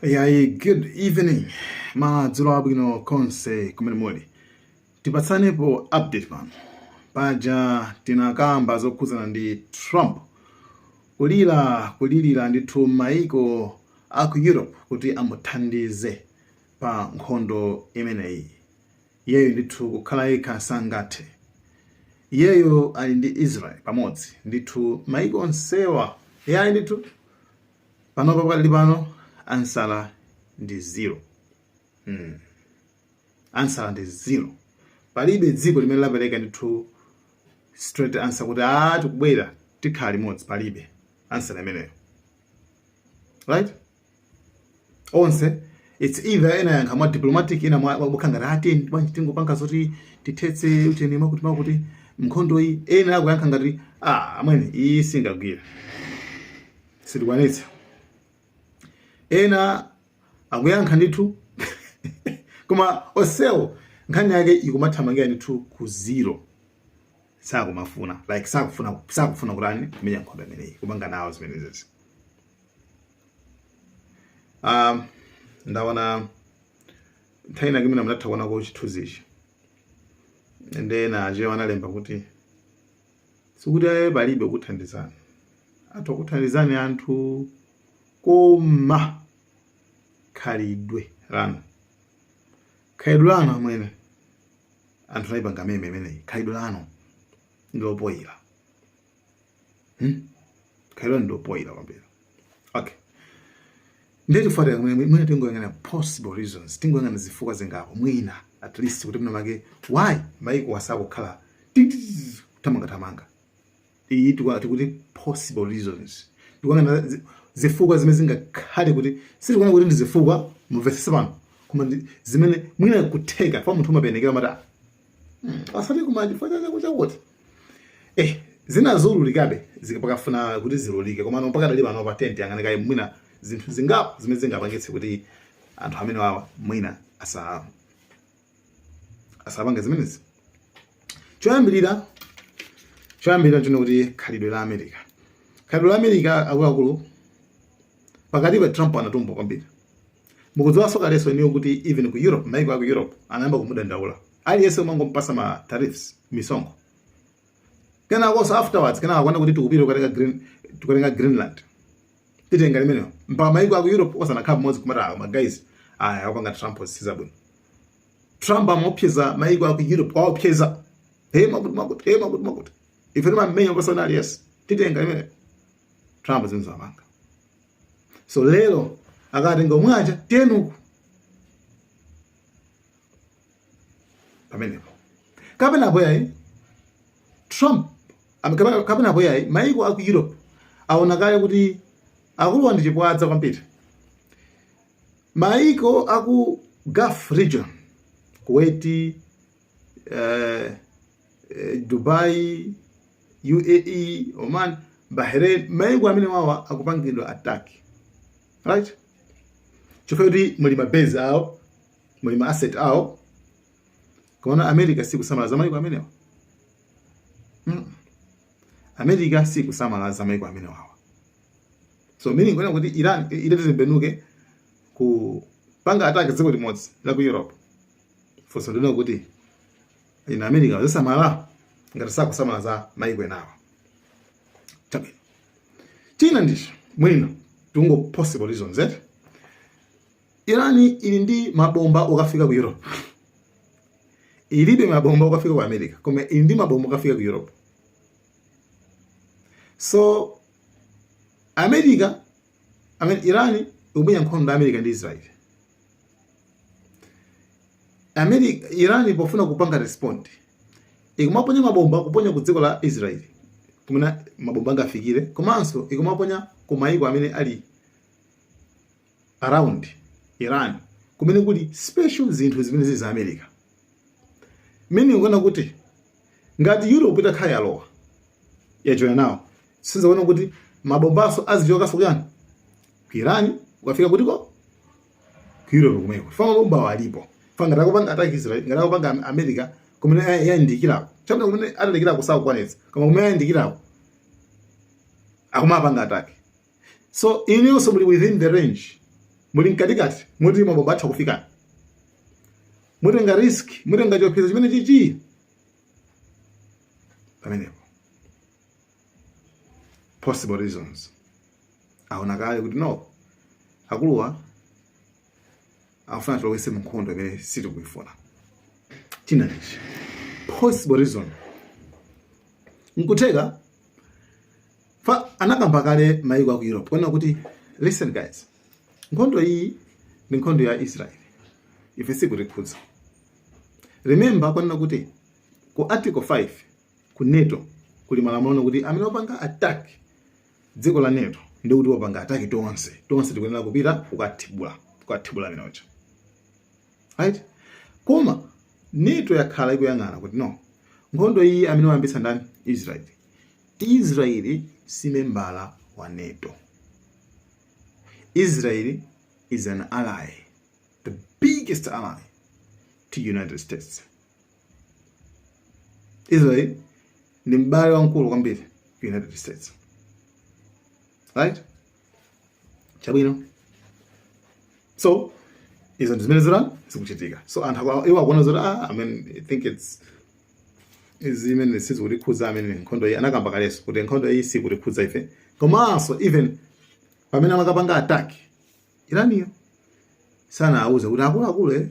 Yayi, good evening, madzulo abwino konse kumene muli. Tipatsanepo update pano. Paja tinakamba zokhudzana ndi Trump kulira, kulirira ndithu maiko aku Europe kuti amuthandize pa nkhondo imeneyi. Iyeyo ndithu kukhala yekha sangathe. Iyeyo ali ndi Israel pamodzi ndithu, maiko onsewa yayi ndithu panopa pakali pano answer ndi zero. Answer ndi zero. Palibe dziko limene lapereka ndithu straight answer kuti a tikubwera, tikhala limodzi. Palibe answer imeneyo, right? Onse it's either ena yankha mwa diplomatic, ena mwa ngati ati bwanji tingopanga zoti tithetse ucheni, makuti makuti nkhondo iyi. Ena akuyankha ngati, "Ah, amwene, iyi singagwira, sitikwanitsa." Ena akuyankha ndithu, koma onsewo nkhani yake ikumathamangira ndithu ku zero. Sakumafuna, like sakufuna kutani, kumenya nkhondo imeneyi, kupanga nawo zimenezi. Ndaona nthawi inake imene munatha kuonako chithunzichi, ndena achewa analemba kuti sikuti aye palibe kuthandizana, athu akuthandizani anthu, koma khalidwe lanu, khalidwe lanu amwene, anthu anayipanga meme imeneyi. Khalidwe lanu ndilopoyira, Khalidwe lanu ndilopoyira kwambiri. Okay, ndiye tifuatira mwina tingoyang'ana possible reasons, tingoyang'ana zifukwa zingapo mwina at least kuti mwina make why maiko asakukhala kuthamangathamanga. Iyi tikuti possible reasons, tikuyang'ana zifukwa zimene zingakhale kuti, sitikuona kuti ndi zifukwa, mumvetsetse pano, koma ndi zimene mwina kutheka fa munthu umapenekera mati asati kuma chifukwa chakuti chakuti zina zolulikabe zikapakafuna kuti zilulike. Koma mpaka dali pano pa tent yang'ane kaye mwina zinthu zingapo zimene zingapangitse kuti anthu amene wawa mwina asapange zimenezi. Choyambirira nchino kuti khalidwe la America, khalidwe la America, akuluakulu, pakati pa Trump anatumba kwambiri. Mukudziwanso kalenso iniyo kuti even ku Europe, maiko aku Europe anayamba kumudandaula. Aliyense umangompasa ma tariffs, misonkho. Kenakonso afterwards kenako akuona kuti tikupita kukatenga Greenland, titenga limeneyo, mpaka maiko aku Europe osanakhala pamodzi kumati, "Ah, ma guys, aya akupanga Trump sizabwino." Trump amaopseza maiko aku Europe, aopseza, "Hey, makuti makuti, hey, makuti makuti, ife timamenya pasana aliyense, titenga limeneyo." Trump zinthu amanga. So lero akatenga mwacha tenuku pamenepo, kapenapo yayi Trump kapenapo yayi maiko aku Europe aona kale kuti akuluwa ndi chipwadza kwambiri. Maiko aku Gulf region, Kuwait, Dubai, UAE, Oman, Bahrain, maiko amene wawa akupangidwa attack, right? Chifukwa kuti muli ma base awo, muli ma asset awo. Koma America sikusamala za maiko amenewa. America sikusamala za maiko amenewawa. So meaning kwena kuti Iran itatembenuke kupanga attack dziko limodzi la ku Europe, funso ndino kuti ina America zisamala ngati sakusamala za maiko enawa? Chabwino, china ndicho mwina tungo possible reasons, eh? Iran ili ndi mabomba okafika ku Europe. Ilibe mabomba okafika ku America, koma ili ndi mabomba okafika ku Europe. So America, I mean, Iran ikumenya nkhondo America ndi Israel. America, Iran pofuna kupanga respond ikumaponya mabomba, kuponya ku dziko la Israel kumene mabomba angafikire, komanso ikumaponya ku maiko amene ali around Iran kumene kuli special zinthu zimene zili za America. Meaning kuona kuti ngati Europe itakhala yalowa, yajoya nawo, sizaona kuti mabombaso azichokanso kuyani, ku Iran, ukafika kutiko, ku Europe kumeko fa mabomba alipo. Fa ngati akupanga attack Israel, ngati akupanga America kumene yayandikirako chabwino, kumene atalikirako sakukwanitsa, koma kumene yayandikirako akumapanga attack, so inuyonso muli within the range. Muli mkatikati moti mabomba atha kufikani. Mutenga risk, mutenga chiopsezo chimene chichi pamenepo. Possible reasons, aona kale kuti no, akuluwa akufuna tilowese mu nkhondo imene sitikuifuna. China ndichi possible reason, nkutheka fa anakamba kale maiko aku Europe kuona kuti, "Listen guys, nkhondo iyi ndi nkhondo ya Israel, ife sikutikhudza." Remember kwanena kuti ku Article 5 ku NATO kuli malamulo kuti amene wapanga attack dziko la NATO ndi kuti wapanga attack tonse, tonse tikuyenera kupita kukathibula amene uja, right? Koma NATO yakhala ikuyang'ana kuti no, nkhondo iyi amene wayambitsa ndani? Israel. Israel si membala wa NATO. Israel is an ally, the biggest ally to United States. Israel ndi m'bale wamkulu kwambiri ku United States, right? Chabwino, so izo ndi zimene zira zikuchitika. So anthu iwo akuona zoti, ah, I mean, I think it's zimene sizikutikhudza amene nkhondo iyi. Anakamba kalenso kuti nkhondo iyi sikutikhudza ife. Komanso even pamene amakapanga attack Iraniyo, sanawuze kuti akuluakulu,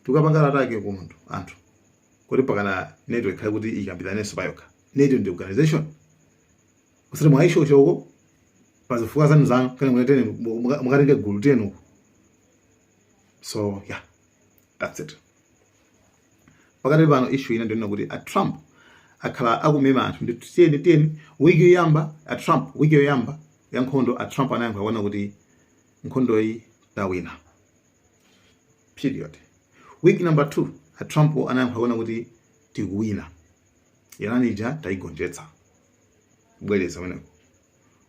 tikapanga attack ku munthu anthu kuti pakana NATO ikhale kuti ikambiranirenso payokha. NATO ndi organization, usati mwayishosha uko pazifukwa zanu zanu kana munatene mukatenge gulu tiyeni uko. So yeah, that's it. Pakati pano issue ina ndinena kuti a Trump akhala akumema anthu ndi tiyeni, tiyeni. Wiki yoyamba a Trump, wiki yoyamba ya nkhondo, a Trump anayankhula kuona kuti nkhondo iyi tawina, period. Week number 2 a Trump anayankhula kuona kuti tikuwina, Iran ija tayigonjetsa, kubwereza pamenepo.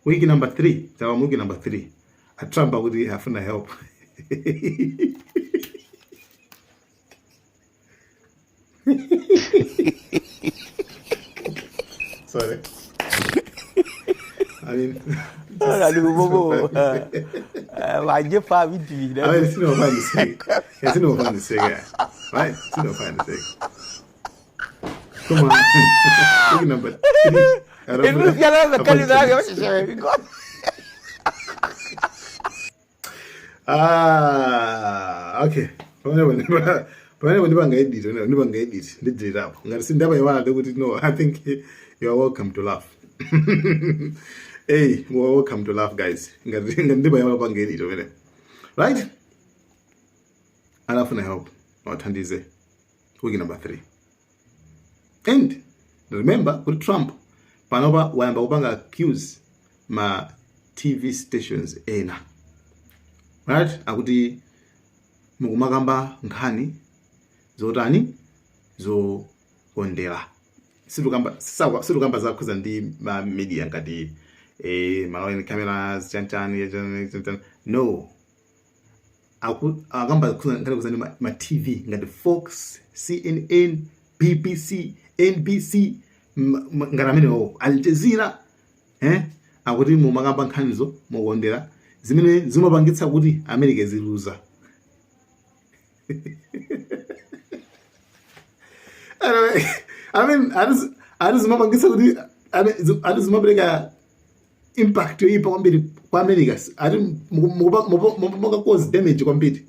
Week number 3, tawa week number 3, a Trump akuti afuna help. Sorry, I mean, Bobo, wagye fa bi tv. I mean, it's no fun to say. It's no fun to say, yeah. Right? It's no fun to say. Come on. Week number 3. Enu fiala bɛka ni na yɛ hyehyɛ mi kɔ. Ah, okay. Pamene ndipanga edit, ndipanga edit, ndidelete apo. Ngati sindapayiwala ndikuti no, I think you are welcome to laugh. Hey, you are welcome to laugh, guys. Ngati ndipayiwala panga edit pamene. Right? Anafuna help. Wathandize. Week number 3. And remember kuti Trump panopa wayamba kupanga accuse ma TV stations ena, right? Akuti mukumakamba nkhani zotani? Zokondera. Situkamba zakhuza ndi ma media ngati Malawi Cameras, chanchani chani, chani. No, akamba nkhani kuza ndi ma TV ngati Fox, CNN, BBC, NBC, ngati amenewo, Al Jazeera, eh? Akuti mumakamba nkhanizo mokondera zimene zimapangitsa kuti America ziluza. Anyway, I mean, ati zimapangitsa kuti, ati zimapereka impact yoyipa kwambiri kwa America, ati muka cause damage kwambiri.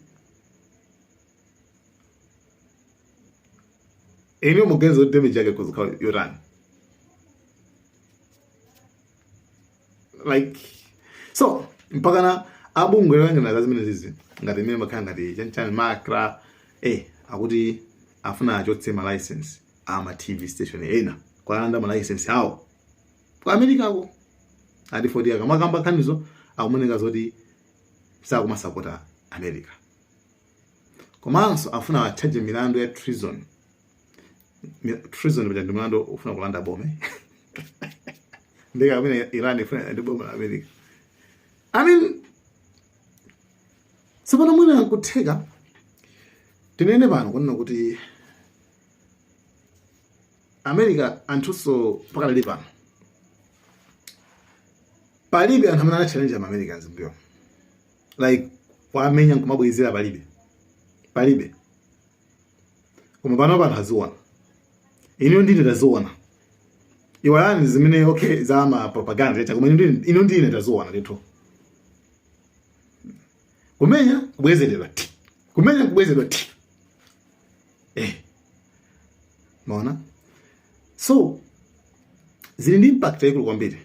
Ine muganiza kuti damage yake kuzikhala yotani? Like, so mpakana abungwe loyang'anira za zimene zizi ngati imene makhala ngati chanchani MACRA, akuti afuna achotse ma license ama TV station ena, kwalanda ma license awo ku America ko, ati 40 akamakamba nkhanizo akumoneka zoti sakumasapota America. Komanso afuna atchaje milandu ya treason. Treason paja ndi mlandu ufuna kulanda boma. Ndika amene Iran ifuna ndi boma la America. I mean, tsopano mwina nkutheka tinene pano kunena kuti America anthunso pakadali pano palibe anthu amene anachallenge ama Americans mbuyo, like Kwamenya nkumabwezera palibe. Palibe. Koma pano anthu aziona. Inu ndine taziona. Iwalani zimene, okay, za ma propaganda chacha, koma inu ndine taziona ndithu. Kumenya kubwezeredwa ti. Kumenya kubwezeredwa ti. Maona? So zili ndi impact yaikulu kwambiri.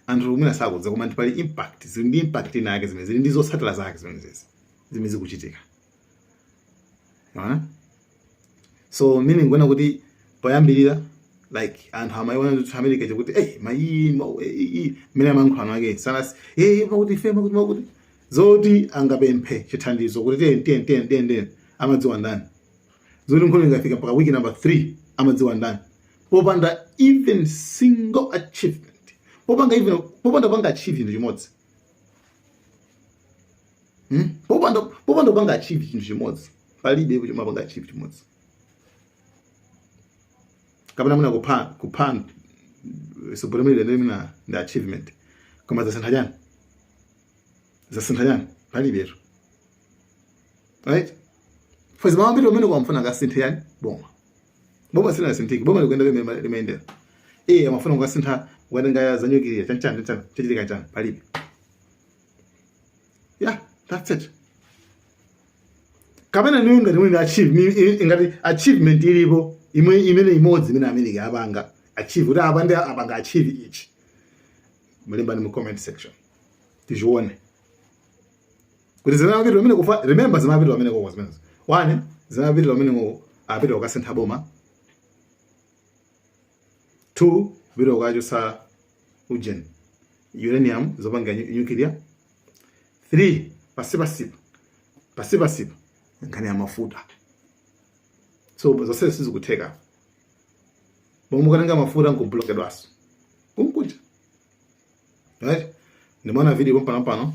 Anthu mwina sakudziwa, koma ndi pali impact, zili ndi impact ina yake zimene zili ndi zotsatira zake zimenezi zimene zikuchitika. Maona? So meaning kuona kuti poyambirira, like, anthu amayiona kuti America chakuti mayi mmene amayankhulano ake sana, makuti ife makuti zoti angapemphe chithandizo kuti tiyeni, tiyeni, tiyeni, tiyeni, tiyeni, amadziwa ndani? Zoti nkhondo ingafika mpaka week number 3, amadziwa ndani? Popanda even single achievement, popanda even, popanda panga achieve chinthu chimodzi, Popanda kupanga achieve chinthu chimodzi, palibe kuti mapanga achieve chimodzi kapena mwina kupha supreme leader ndi mwina ndi achievement, koma zasintha chani? Zasintha chani? Palibetu, right? For zimawambiri pamene kwamfuna akasinthe yani? Boma. Boma silinasinthike, boma likuyenda pamene limayendera. Iye amafuna kukasintha, kukatenga za nyukiliya, chanchani, chanchani, chachitika chani? Palibe. Yeah, that's it. Kapena niwe ngati mwini achieve, ngati achievement ilipo imwe imene imodzi imene America apanga achieve, kuti apa ndi apanga achieve ichi, mulembani mu comment section tichione kuti zimapita pamene kufa. Remember, zimapita pamene koko zimenezo. One, zimapita pamene koko, apita kukasintha boma. Two, kupita kukachosa ujeni, uranium zopanga nuclear. Three, pasipasipa pasipasipa nkhani ya mafuta. So zonse sizikutheka pomwe mukatenga mafuta nkublokedwaso kunkuja, right? Ndimaona video pompano pano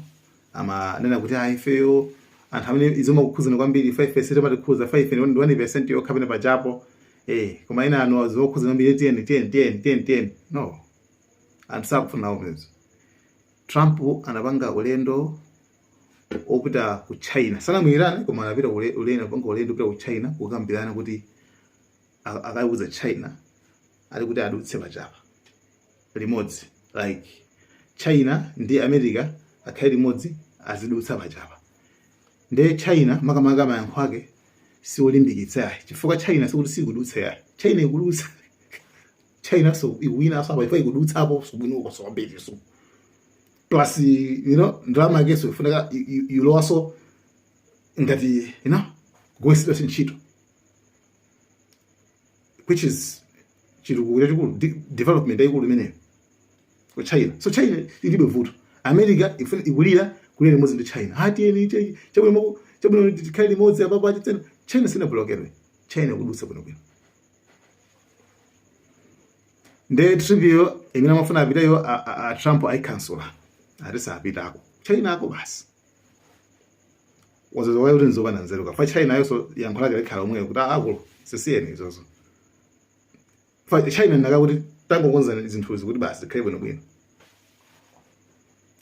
amanena kuti ah, ifeyo anthu amene izomakukhuzana kwambiri, ife sitimatikhuza, ife ndi 1% yokha pene pajapo, koma ina anu zokhuzana kwambiri, tiyeni, tiyeni, tiyeni, tiyeni, tiyeni. No, anthu sakufuna nawo zimenezo. Trump anapanga ulendo opita ku China, sanamuyirane, koma anapita ulendo, apanga ulendo kupita ku China kukambirana kuti akaiuza China ali kuti adutse pachapa limodzi, like China ndi America akhale limodzi, azidutsa pachapa. Nde China makamaka mayankho ake siolimbikitsa yayi, chifukwa China sikuti sikudutsa yayi, China ikudutsa. China so ikuwina so apa ifo ikudutsapo sobwinoko so kwambiri, so plus ndalama yake so ifunika ilowaso ngati kugwiritsidwa ntchito, which is chitukuko chachikulu, development yayikulu imeneyo ku China. So China ilibe vuto. America ifuna ikulira kulira limodzi ndi China, atiyeni, chabwino, chabwino, tikhale limodzi apapo achitsena. China sinablokedwe, China ikudutsa bwinobwino. Nde trip yo imene amafuna apiteyo a Trump ayikhansula, ati sapitako China ako basi. Wazozo kuti nzopanda nzeru kafa. China yonso yankho lake likhala omweyo kuti akulu sisiyeni izozo. Fa China ndaka kuti tangokonza zinthuzi kuti basi zikhale bwinobwino,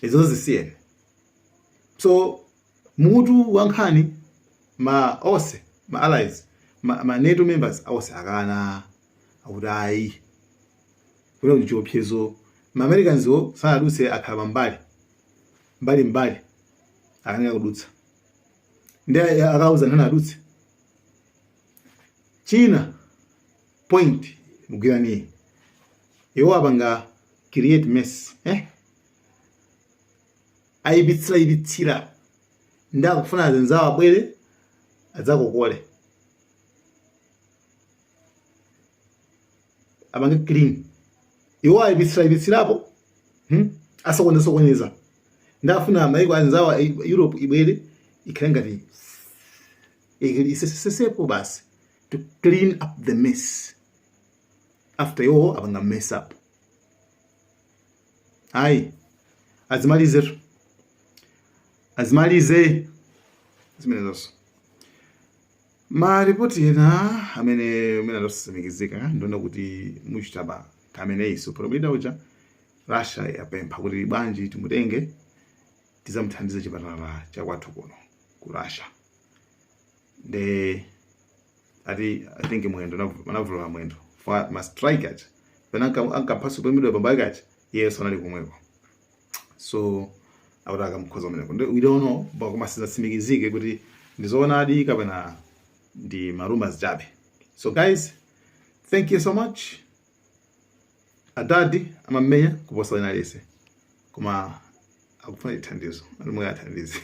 izozo zisiyeni. So mutu wa nkhani, ma onse ma allies, ma NATO members onse akana, akuti ayi, kuna kuti chiopsezo. Ma Americans wo sanadutse, akhala pambali mbali mbali, akaneka kudutsa. Ndi akauza nthani adutse? China point mugwirani, iwo apanga create mess, Ayipitsira ipitsira, ndi akufuna azinzawo abwere adzakokole, apange clean. Iwo ayipitsira ipitsirapo, Asokoneza sokoneza, ndi afuna maiko anzawo a Europe ibwere ikhale ngati isesesepo basi to clean up the mess after iwo apanga mess up. Ayi, azimalize, azimalize zimenezonso. Maripoti ena amene atosamikizika, ndiona kuti Mojtaba Khamenei, supreme leader uja, Russia yapempha kuti bwanji timutenge tizamuthandize chipatala chakwathu kuno. Ku Russia nde ati, I think, mwendo anavulala mwendo fa ma strike aja pena ankaphaso pamidwa pambayo kacha, yeso anali komweko, so akuti akamkhoza kumeneko. We don't know, but koma sizatsimikizike kuti ndizoonadi kapena ndi ma rumors chabe. So guys, thank you so much. Adadi amamenya kuposa wina aliyense, koma akufuna chithandizo, alimwe athandize.